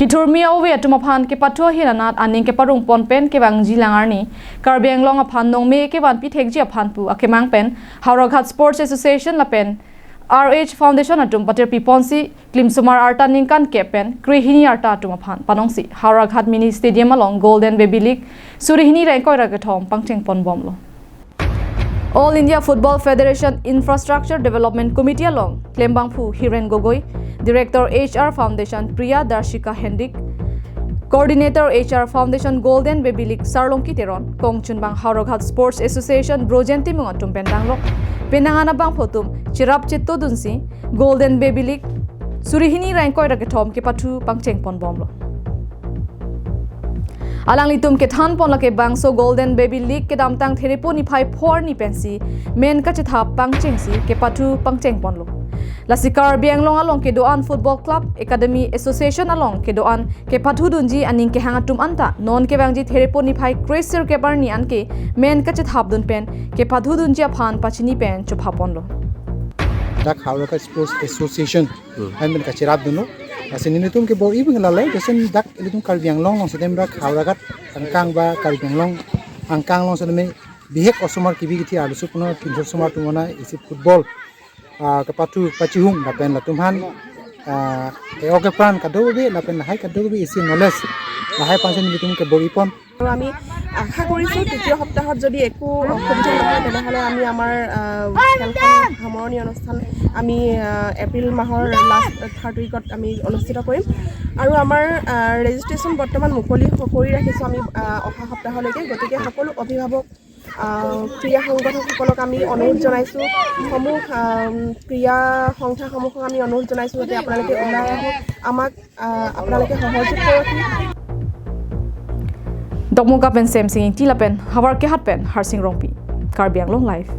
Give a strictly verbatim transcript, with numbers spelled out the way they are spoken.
Kithurmi a-ove atum aphan kepathu ahin anat aning keparong pon pen kevangji lang arni Karbi Anglong aphan nongme kevanpi thekji aphan pu akemang pen Howraghat Sports Association lapen R H Foundation atum patirpi ponsi klimsomar arta ningkan kep pen krehini arta atum aphan panongsi Howraghat Mini Stadium along Golden Baby League suri hini ra ingkoi ra kethom pangcheng pon bomlo. All India Football Federation Infrastructure Development Committee along klembangphu Hiren Gogoi, Director H R Foundation Priya Darshika Hendik, Coordinator H R Foundation Golden Baby League Sarlongki Teron, kongchunbang Howraghat Sports Association Brojen Timung atum pen danglok penang anabangphu atum cherap chetodunsi Golden Baby League suri hini ra ingkoi ra kethom kepathu pangcheng pon bomlo. Alanglitum kethan pon lake bangso Golden Baby League kedamtang Therepo niphai phor ni pensi men kachethap pangchengsi kepathu pangcheng ponlo. Lasi Karbi Anglong along kedo-an Football Club Academy Association along kedo-an kepathu dunji aning kehang atum anta non kevangji Therepo niphai kre sirkep arni anke men kachethap dun pen kepathu dunji aphan pachini pen chopha ponlo. Dak Howraghat Sports Association Hmm. Hai men kacherap dunlo. Lasi nelitum ke bor-i bang lale, jesen dak ilitum Karbi Anglong along sedem rak Howraghat angkang ba Karbi Anglong angkang along sedem bihek osomar kibi kithi alusu puno kinsur somar tumona isi football, ah, kepathu pachihung lapen latum aphan, ah, e-ok epran kadokave lapen lahai kadokave isi knowledge lahai aphansi nelitum ke bor-i pon. আৰু আমি আশা কৰিছোঁ তৃতীয় সপ্তাহত যদি একো অসুবিধা নহয়, তেনেহ'লে আমি আমাৰ, আহ, খেলখন সামৰণি অনুষ্ঠান আমি, আহ, এপ্ৰিল মাহৰ লাষ্ট থাৰ্ড উইকত আমি অনুষ্ঠিত কৰিম। আৰু আমাৰ, আহ, ৰেজিষ্ট্ৰেশ্যন বৰ্তমান মুকলি হ-, কৰি ৰাখিছোঁ আমি, আহ, অহা সপ্তাহলৈকে। গতিকে সকলো অভিভাৱক, আহ, ক্ৰীড়া সংগঠকসকলক আমি অনুৰোধ জনাইছোঁ, সমূহ, আহ, ক্ৰীড়া সংস্থাসমূহক আমি অনুৰোধ জনাইছোঁ যাতে আপোনালোকে ওলাই আহক, আমাক, আহ, আপোনালোকে সহযোগ কৰক। Dokmoka pen Semsing Ingti lapen Howraghat pen Harsing Rongpi, Karbi Anglong Live.